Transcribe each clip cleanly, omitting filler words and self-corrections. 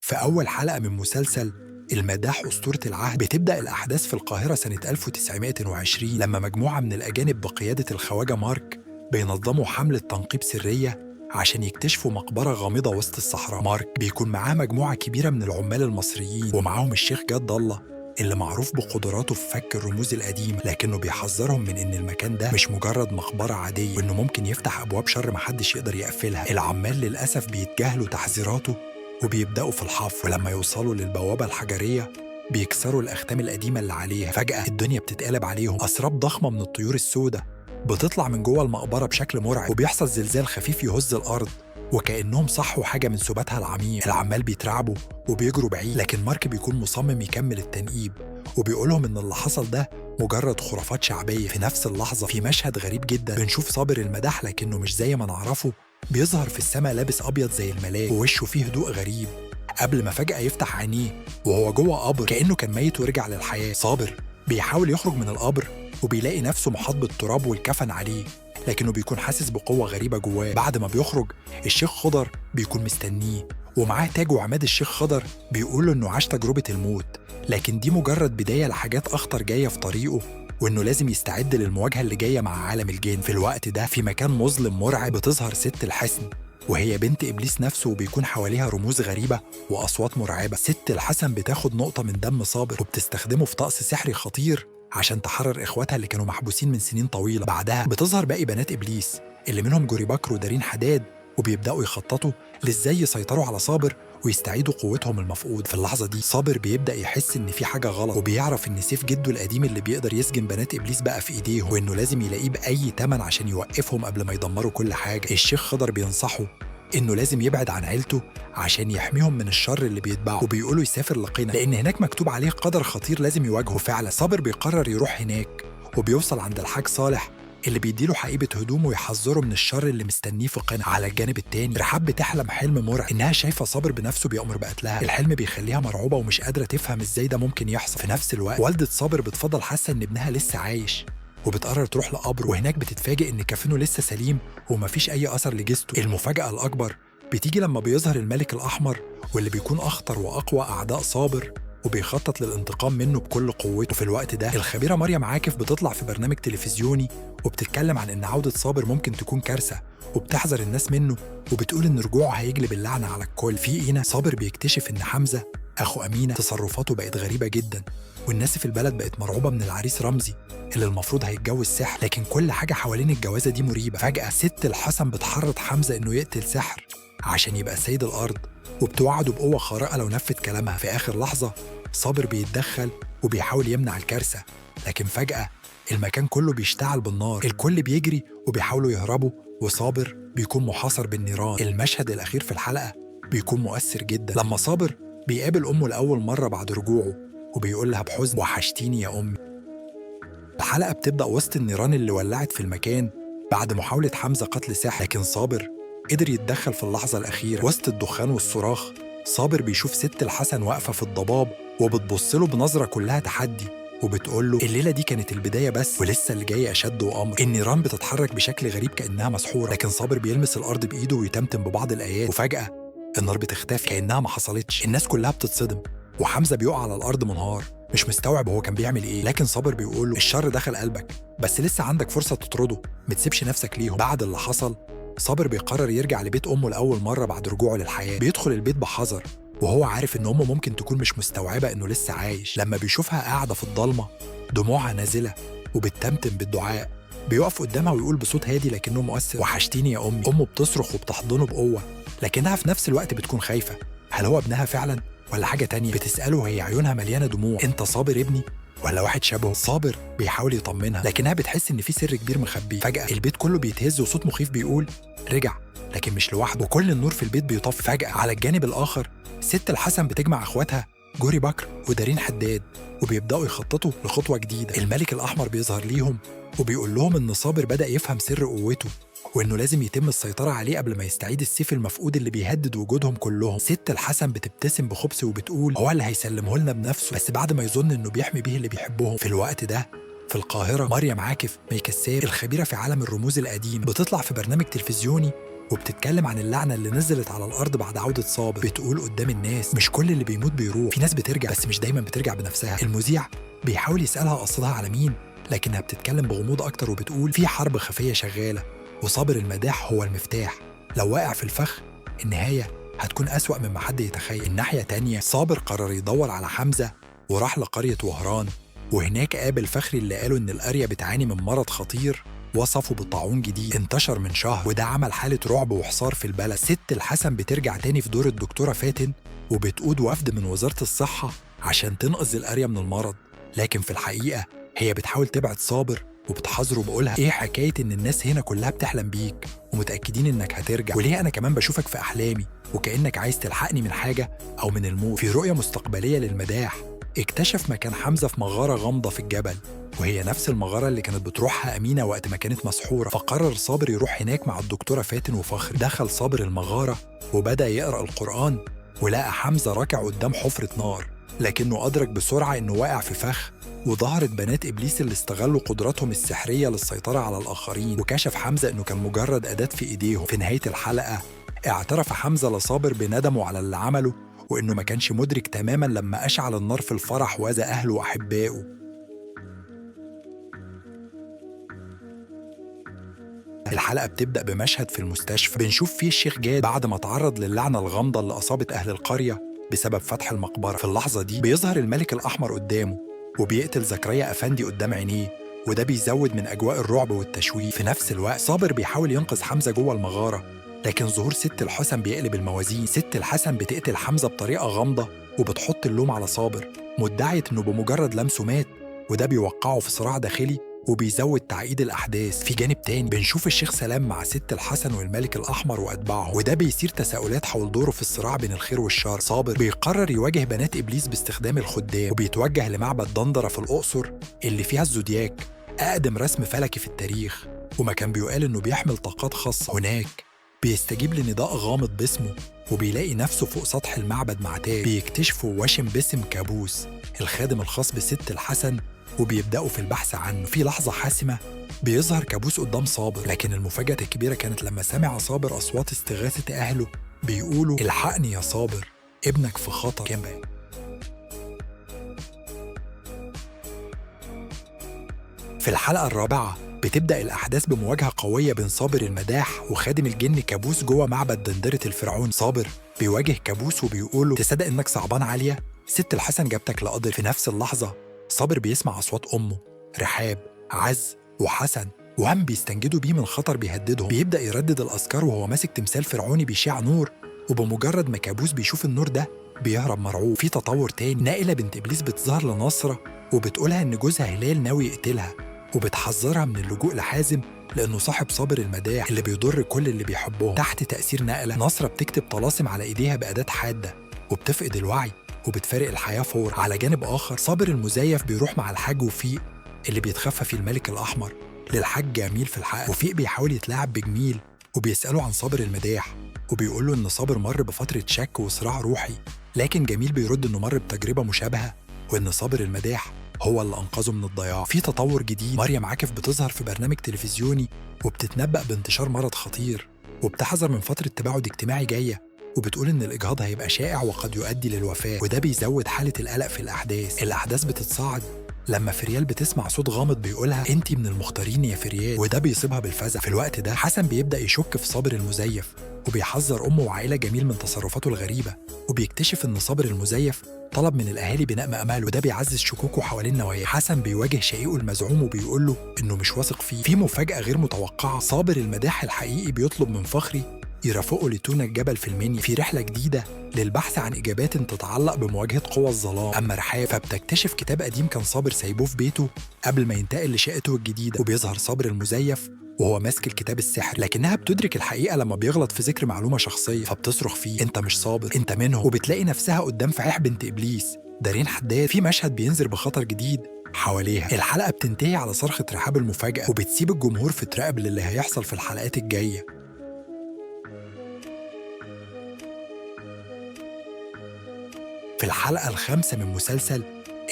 في أول حلقة من مسلسل المداح أسطورة العهد بتبدأ الأحداث في القاهرة سنة 1920 لما مجموعة من الأجانب بقيادة الخواجة مارك بينظموا حملة تنقيب سرية عشان يكتشفوا مقبرة غامضة وسط الصحراء. مارك بيكون معاه مجموعة كبيرة من العمال المصريين ومعاهم الشيخ جاد الله اللي معروف بقدراته في فك الرموز القديمة، لكنه بيحذرهم من إن المكان ده مش مجرد مقبرة عادية وإنه ممكن يفتح أبواب شر محدش يقدر يقفلها. العمال للأسف بيتجاهلوا تحذيراته وبيبدأوا في الحفر، ولما يوصلوا للبوابة الحجرية بيكسروا الأختام القديمة اللي عليها. فجأة الدنيا بتتقلب عليهم، أسراب ضخمة من الطيور السوداء بتطلع من جوه المقبرة بشكل مرعب، وبيحصل زلزال خفيف يهز الأرض وكأنهم صحوا حاجة من سباتها العميق. العمال بيترعبوا وبيجروا بعيد، لكن مارك بيكون مصمم يكمل التنقيب وبيقولهم إن اللي حصل ده مجرد خرافات شعبية. في نفس اللحظة في مشهد غريب جدا بنشوف صابر المداح، لكنه مش زي ما نعرفه، بيظهر في السماء لابس أبيض زي الملاك ووشه فيه هدوء غريب، قبل ما فجأة يفتح عينيه وهو جوه قبر كأنه كان ميت ورجع للحياة. صابر بيحاول يخرج من القبر وبيلاقي نفسه محاط بالتراب والكفن عليه، لكنه بيكون حاسس بقوة غريبة جواه. بعد ما بيخرج الشيخ خضر بيكون مستنيه ومعاه تاج وعماد. الشيخ خضر بيقول له إنه عاش تجربة الموت، لكن دي مجرد بداية لحاجات أخطر جاية في طريقه، وإنه لازم يستعد للمواجهة اللي جاية مع عالم الجن. في الوقت ده في مكان مظلم مرعب بتظهر ست الحسن، وهي بنت إبليس نفسه، وبيكون حواليها رموز غريبة وأصوات مرعبة. ست الحسن بتاخد نقطة من دم صابر وبتستخدمه في طقس سحري خطير عشان تحرر إخواتها اللي كانوا محبوسين من سنين طويلة. بعدها بتظهر باقي بنات إبليس اللي منهم جوري بكر ودارين حداد، وبيبدأوا يخططوا لإزاي يسيطروا على صابر ويستعيدوا قوتهم المفقود. في اللحظة دي صابر بيبدأ يحس إن في حاجة غلط، وبيعرف إن سيف جده القديم اللي بيقدر يسجن بنات إبليس بقى في إيديه، وإنه لازم يلاقيه بأي تمن عشان يوقفهم قبل ما يدمروا كل حاجة. الشيخ خضر بينصحه إنه لازم يبعد عن عيلته عشان يحميهم من الشر اللي بيتبعه، وبيقولوا يسافر لقنا لأن هناك مكتوب عليه قدر خطير لازم يواجهه. فعلا صابر بيقرر يروح هناك، وبيوصل عند الحاج صالح اللي بيديله حقيبة هدومه ويحذره من الشر اللي مستنيه في قنا. على الجانب التاني رحاب بتحلم حلم مرعب إنها شايفة صابر بنفسه بيأمر بقتلها. الحلم بيخليها مرعوبة ومش قادرة تفهم إزاي ده ممكن يحصل. في نفس الوقت والدة صابر بتفضل حاسة إن ابنها لسه عايش، وبتقرر تروح لقبره، وهناك بتتفاجئ إن كفنه لسه سليم ومفيش أي أثر لجسته. المفاجأة الأكبر بتيجي لما بيظهر الملك الأحمر، واللي بيكون أخطر وأقوى أعداء صابر، وبيخطط للانتقام منه بكل قوته. في الوقت ده الخبيرة مريم عاكف بتطلع في برنامج تلفزيوني وبتتكلم عن إن عودة صابر ممكن تكون كارثة، وبتحذر الناس منه وبتقول إن رجوعه هيجلب اللعنة على الكل. في إينا صابر بيكتشف إن حمزة أخو أمينة تصرفاته بقت غريبة جدا، والناس في البلد بقت مرعوبة من العريس رمزي اللي المفروض هيتجوز سحر، لكن كل حاجة حوالين الجوازة دي مريبة. فجأة ست الحسن بتحرض حمزة إنه يقتل سحر عشان يبقى سيد الأرض، وبتوعده بقوة خارقة لو نفذ كلامها. في آخر لحظة صابر بيتدخل وبيحاول يمنع الكارثة، لكن فجأة المكان كله بيشتعل بالنار، الكل بيجري وبيحاولوا يهربوا، وصابر بيكون محاصر بالنيران. المشهد الأخير في الحلقة بيكون مؤثر جدا لما صابر بيقابل أمه لأول مرة بعد رجوعه وبيقول لها بحزن: وحشتيني يا أمي. الحلقة بتبدأ وسط النيران اللي ولعت في المكان بعد محاولة حمزة قتل ساحر، لكن صابر قدر يتدخل في اللحظة الأخيرة. وسط الدخان والصراخ صابر بيشوف ست الحسن واقفة في الضباب وبتبص له بنظرة كلها تحدي، وبتقول له الليلة دي كانت البداية بس، ولسه اللي جاي أشد وأمر. النيران بتتحرك بشكل غريب كأنها مسحورة، لكن صابر بيلمس الأرض بإيده ويتمتم ببعض الآيات، وفجأة النار بتختفي كأنها ما حصلتش. الناس كلها بتتصدم وحمزة بيقع على الأرض منهار مش مستوعب هو كان بيعمل إيه، لكن صابر بيقول له الشر دخل قلبك بس لسه عندك فرصة تطرده، ما تسيبش نفسك ليهم. بعد اللي حصل صابر بيقرر يرجع لبيت أمه لأول مرة بعد رجوعه للحياة. بيدخل البيت بحذر وهو عارف إن أمه ممكن تكون مش مستوعبة إنه لسه عايش. لما بيشوفها قاعدة في الضلمة دموعها نازلة وبتتمتم بالدعاء، بيقف قدامها ويقول بصوت هادي لكنه مؤثر: وحشتيني يا أمي. أمه بتصرخ وبتحضنه بقوة، لكنها في نفس الوقت بتكون خايفة، هل هو ابنها فعلا ولا حاجة تانية؟ بتسأله وهي عيونها مليانة دموع: أنت صابر ابني ولا واحد شبهه؟ صابر بيحاول يطمنها، لكنها بتحس إن في سر كبير مخبيه. فجأة البيت كله بيتهز وصوت مخيف بيقول رجع، لكن مش لوحده، وكل النور في البيت بيطفي. فجأة على الجانب الآخر ست الحسن بتجمع إخواتها جوري بكر ودارين حداد، وبيبدأوا يخططوا لخطوة جديدة. الملك الأحمر بيظهر ليهم وبيقول لهم إن صابر بدأ يفهم سر قوته، وإنه لازم يتم السيطرة عليه قبل ما يستعيد السيف المفقود اللي بيهدد وجودهم كلهم. ست الحسن بتبتسم بخبث وبتقول هو اللي هيسلمه لنا بنفسه، بس بعد ما يظن إنه بيحمي بيه اللي بيحبهم. في الوقت ده في القاهرة مريم عاكف مي كساب الخبيرة في عالم الرموز القديم بتطلع في برنامج تلفزيوني وبتتكلم عن اللعنة اللي نزلت على الأرض بعد عودة صابر. بتقول قدام الناس مش كل اللي بيموت بيروح، في ناس بترجع بس مش دايما بترجع بنفسها. المذيع بيحاول يسألها قصدها على مين، لكنها بتتكلم بغموض أكتر وبتقول في حرب خفية شغالة وصابر المداح هو المفتاح، لو واقع في الفخ النهاية هتكون أسوأ مما حد يتخيل. الناحية تانية صابر قرر يدور على حمزة وراح لقرية وهران، وهناك قابل فخري اللي قالوا إن القرية بتعاني من مرض خطير وصفه بالطاعون جديد انتشر من شهر، وده عمل حالة رعب وحصار في البلد. ست الحسن بترجع تاني في دور الدكتورة فاتن وبتقود وفد من وزارة الصحة عشان تنقذ القرية من المرض، لكن في الحقيقة هي بتحاول تبعد صابر وبتحذره بقولها ايه حكاية ان الناس هنا كلها بتحلم بيك ومتأكدين انك هترجع، وليه انا كمان بشوفك في احلامي وكأنك عايز تلحقني من حاجة او من الموت. في رؤية مستقبلية للمداح اكتشف مكان حمزة في مغارة غامضة في الجبل، وهي نفس المغارة اللي كانت بتروحها أمينة وقت ما كانت مسحورة، فقرر صابر يروح هناك مع الدكتورة فاتن وفخري. دخل صابر المغارة وبدأ يقرأ القرآن ولقى حمزة راكع قدام حفرة نار، لكنه أدرك بسرعة إنه واقع في فخ، وظهرت بنات إبليس اللي استغلوا قدراتهم السحرية للسيطرة على الآخرين، وكشف حمزة إنه كان مجرد أداة في إيديهم. في نهاية الحلقة اعترف حمزة لصابر بندمه على اللي عمله، وإنه ما كانش مدرك تماماً لما أشعل النار في الفرح وأذى أهله وأحبائه. الحلقة بتبدأ بمشهد في المستشفى بنشوف فيه الشيخ جاد بعد ما تعرض للعنة الغامضة اللي أصابت أهل القرية بسبب فتح المقبرة. في اللحظة دي بيظهر الملك الأحمر قدامه وبيقتل زكريا أفندي قدام عينيه، وده بيزود من أجواء الرعب والتشويق. في نفس الوقت صابر بيحاول ينقذ حمزة جوه المغارة، لكن ظهور ست الحسن بيقلب الموازين. ست الحسن بتقتل حمزة بطريقة غامضة وبتحط اللوم على صابر، مدعية إنه بمجرد لمسه مات، وده بيوقعه في صراع داخلي وبيزود تعقيد الأحداث. في جانب تاني بنشوف الشيخ سلام مع ست الحسن والملك الأحمر وأتباعه، وده بيثير تساؤلات حول دوره في الصراع بين الخير والشر. صابر بيقرر يواجه بنات إبليس باستخدام الخدام، وبيتوجه لمعبد دندرة في الأقصر اللي فيها الزودياك، أقدم رسم فلكي في التاريخ، وما كان بيقال إنه بيحمل طاقات خاصة. هناك بيستجيب لنداء غامض باسمه وبيلاقي نفسه فوق سطح المعبد مع تاج. بيكتشفوا واشم باسم كابوس الخادم الخاص بست الحسن وبيبدأوا في البحث عنه. في لحظة حاسمة بيظهر كابوس قدام صابر، لكن المفاجأة الكبيرة كانت لما سمع صابر أصوات استغاثة أهله بيقولوا الحقني يا صابر، ابنك في خطر. كمان في الحلقة الرابعة بتبدأ الأحداث بمواجهة قوية بين صابر المداح وخادم الجن كابوس جوه معبد دندرة الفرعون. صابر بيواجه كابوس وبيقوله تصدق إنك صعبان عالية؟ ست الحسن جابتك لقدر. في نفس اللحظة صابر بيسمع أصوات أمه رحاب عز وحسن وهم بيستنجدوا بيه من خطر بيهددهم. بيبدأ يردد الأذكار وهو ماسك تمثال فرعوني بيشع نور، وبمجرد ما كابوس بيشوف النور ده بيهرب مرعوب. في تطور تاني، نائلة بنت إبليس بتظهر لنصرة وبتقولها إن جوزها هلال ناوي يقتلها، وبتحذرها من اللجوء لحازم لأنه صاحب صابر المداح اللي بيضر كل اللي بيحبهم. تحت تأثير نائلة نصرة بتكتب طلاسم على إيديها بأداة حادة وبتفقد الوعي وبتفارق الحياة فور. على جانب آخر صابر المزيف بيروح مع الحاج وفيق اللي بيتخفى في الملك الأحمر للحاج جميل في الحقل. وفيق بيحاول يتلاعب بجميل وبيسأله عن صابر المداح وبيقول له إن صابر مر بفترة شك وصراع روحي، لكن جميل بيرد إنه مر بتجربة مشابهة وإن صابر المداح هو اللي أنقذه من الضياع. في تطور جديد، مريم عاكف بتظهر في برنامج تلفزيوني وبتتنبأ بانتشار مرض خطير وبتحذر من فترة تباعد اجتماعي جاية، وبتقول إن الإجهاض هيبقى شائع وقد يؤدي للوفاة، وده بيزود حالة القلق في الأحداث. الأحداث بتتصاعد لما فريال بتسمع صوت غامض بيقولها أنتي من المختارين يا فريال، وده بيصيبها بالفزع. في الوقت ده حسن بيبدأ يشك في صابر المزيف وبيحذر أمه وعائلة جميل من تصرفاته الغريبة، وبيكتشف إن صابر المزيف طلب من الأهالي بناء مأمل، وده بيعزز شكوكه حوالين نواياه. حسن بيواجه شقيقه المزعوم وبيقول له إنه مش واثق فيه. في مفاجأة غير متوقعة، صابر المداح الحقيقي بيطلب من فخري يرافقه لتونا الجبل في المنيا في رحلة جديدة للبحث عن إجابات تتعلق بمواجهة قوى الظلام. أما رحاب فبتكتشف كتاب قديم كان صابر سايبه في بيته قبل ما ينتقل لشقته الجديدة، وبيظهر صابر المزيف وهو ماسك الكتاب السحري، لكنها بتدرك الحقيقة لما بيغلط في ذكر معلومة شخصية، فبتصرخ فيه أنت مش صابر، أنت منه، وبتلاقي نفسها قدام فحيح بنت إبليس دارين حداد. في مشهد بينذر بخطر جديد حواليها. الحلقة بتنتهي على صرخة رحاب المفاجأة وبتسيب الجمهور في تراقب للي هيحصل في الحلقات الجاية. في الحلقة الخامسة من مسلسل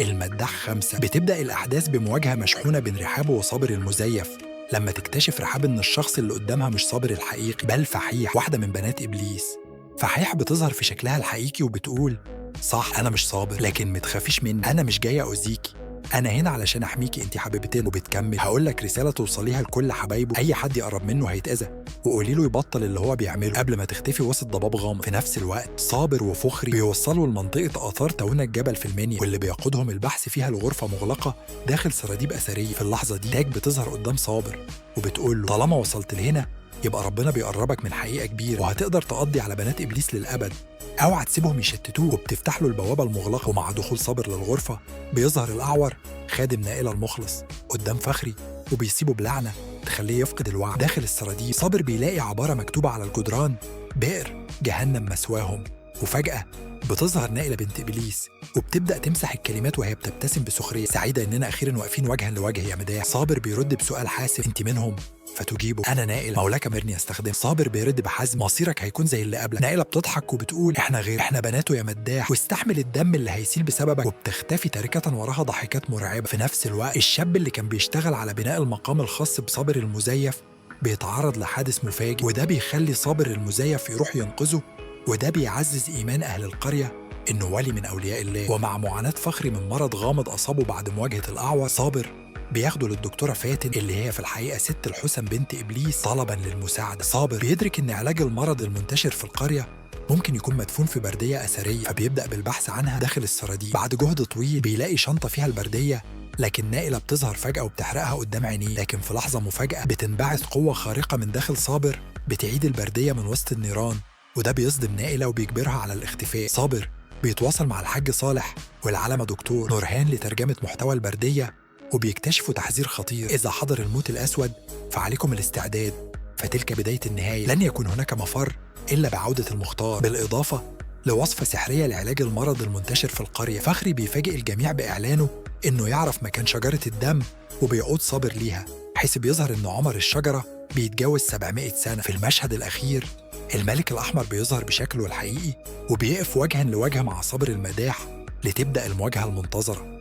المداح 5 بتبدأ الأحداث بمواجهة مشحونة بين رحاب وصابر المزيف لما تكتشف رحاب إن الشخص اللي قدامها مش صابر الحقيقي، بل فحيح، واحدة من بنات إبليس. فحيح بتظهر في شكلها الحقيقي وبتقول: صح، أنا مش صابر، لكن متخافيش مني، أنا مش جاية أؤذيكي، أنا هنا علشان أحميكي أنت حبيبتين. وبتكمل: هقول لك رسالة توصليها لكل حبايبه، أي حد يقرب منه هيتأذى، وقولي له يبطل اللي هو بيعمله قبل ما تختفي وسط ضباب غامض. في نفس الوقت صابر وفخري بيوصلوا لمنطقة آثار تاونة الجبل في المنيا، واللي بيقودهم البحث فيها لغرفة مغلقة داخل سراديب أثرية. في اللحظة دي تاج بتظهر قدام صابر وبتقول له: طالما وصلت لهنا يبقى ربنا بيقربك من حقيقة كبيرة، وهتقدر تقضي على بنات إبليس للأبد، اوعى تسيبهم يشتتوه. وبتفتح له البوابة المغلقة، ومع دخول صابر للغرفة بيظهر الأعور خادم نائلة المخلص قدام فخري، وبيسيبه بلعنة تخليه يفقد الوعي. داخل السراديب صابر بيلاقي عبارة مكتوبة على الجدران: بئر جهنم مسواهم. وفجأة بتظهر نائلة بنت إبليس وبتبدأ تمسح الكلمات وهي بتبتسم بسخرية: سعيدة إننا أخيرا واقفين وجها لوجه يا مداح. صابر بيرد بسؤال حاسم: أنت منهم؟ فتجيبه: أنا نائلة، مولاك أمرني أستخدم. صابر بيرد بحزم: مصيرك هيكون زي اللي قبلك. نائلة بتضحك وبتقول: إحنا غير، إحنا بناته يا مداح، واستحمل الدم اللي هيسيل بسببك. وبتختفي تاركة وراها ضحكات مرعبة. في نفس الوقت الشاب اللي كان بيشتغل على بناء المقام الخاص بصابر المزيف بيتعرض لحادث مفاجئ، وده بيخلي صابر المزيف يروح ينقذه، وده بيعزز إيمان أهل القرية إنه ولي من أولياء الله. ومع معاناة فخري من مرض غامض أصابه بعد مواجهة الأعور، صابر بياخده للدكتورة فاتن اللي هي في الحقيقة ست الحسن بنت إبليس طلبا للمساعدة. صابر بيدرك إن علاج المرض المنتشر في القرية ممكن يكون مدفون في بردية أثرية، فبيبدأ بالبحث عنها داخل السراديب. بعد جهد طويل بيلاقي شنطة فيها البردية، لكن نائلة بتظهر فجأة وبتحرقها قدام عينيه. لكن في لحظة مفاجأة بتنبعث قوة خارقة من داخل صابر بتعيد البردية من وسط النيران، وده بيصدم نائلة وبيجبرها على الاختفاء. صابر بيتواصل مع الحاج صالح والعلامة دكتور نورهان لترجمة محتوى البردية، وبيكتشفوا تحذير خطير: إذا حضر الموت الأسود فعليكم الاستعداد، فتلك بداية النهاية، لن يكون هناك مفر إلا بعودة المختار. بالإضافة لوصفة سحرية لعلاج المرض المنتشر في القرية. فخري بيفاجئ الجميع بإعلانه إنه يعرف مكان شجرة الدم وبيعود صابر ليها، حيث بيظهر إن عمر الشجرة بيتجاوز 700 سنة. في المشهد الأخير الملك الأحمر بيظهر بشكله الحقيقي وبيقف وجها لوجه مع صابر المداح لتبدأ المواجهة المنتظرة.